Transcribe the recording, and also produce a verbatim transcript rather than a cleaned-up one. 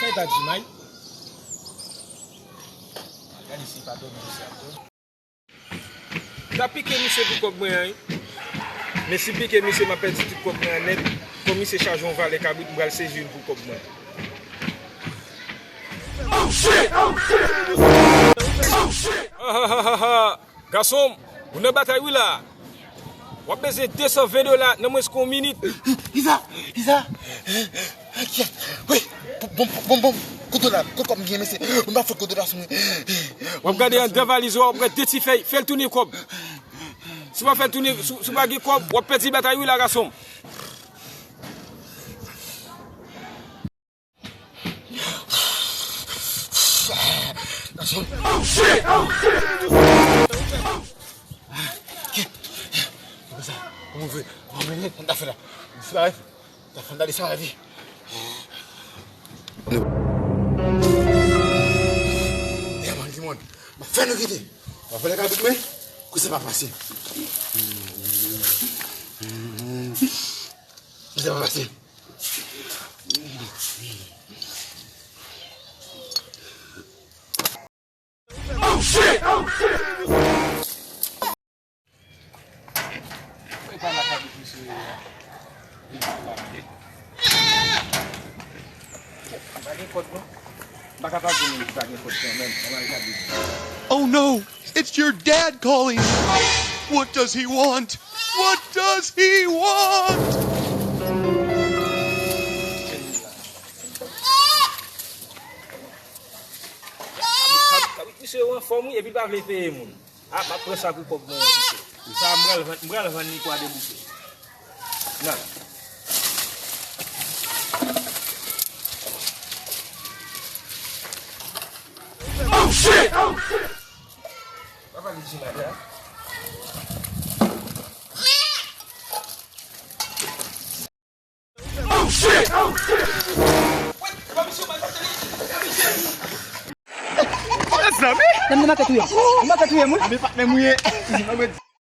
Eta di may. Gade si pa dòmi misye ap dòmi. M ta pike misye pou kòb mwen an, wi. Men si m pike misye, m ap pèdi tout kòb mwen an nèt. Kòm misye chaje yon valè kabrit, m pral sezi l pou kòb mwen. Gason, ou nan batay wi la. W ap bezwen de san ven dola nan mwens ke yon minit. Kisa? Kisa? Kiyès? Wi, bon, bon, bon, bon. Kote w la? Kote kòb m gen, mesye? Ou pa fout kote w la sou mwen. W ap gade anndan valiz ou a, w ap pran de ti fèy, fè l tounen kòb. Si w pa fè l tounen, si, si w pa gen kòb, w ap pèdi batay wi la, gason. Gason. Oh shit! Oh shit! Kòman sa? Kòman fè? Kòman fè? Sa ta fè la? Sa ta fè la, sa ta fè. Yeah man, come on. M ap fè nou kite. M ap fè lè kabrit mwen. Kou sa pa pase. Kou sa pa pase. Oh shit! Oh shit! Mwen pa la kabrit misye ye a. Li pa la. M pa gen kòb non. M pa ka pa di moun ki pa gen kòb kanmenm. Ann al gade. Oh no! It's your dad calling! What does he want? What does he want? Kabrit misye yo anfòm wi, epi l pa vle peye moun. A, m ap pran sa pou kòb mwen an, misye. Sa a, m pral vann, m pral vann li kwa de bouke. Nan. Oh shit! Oh shit! Papa li di la, la. Mezanmi! Nan, nan makèt ou ye. Nan makèt ou ye, mwen. Ame patnè mwen ye.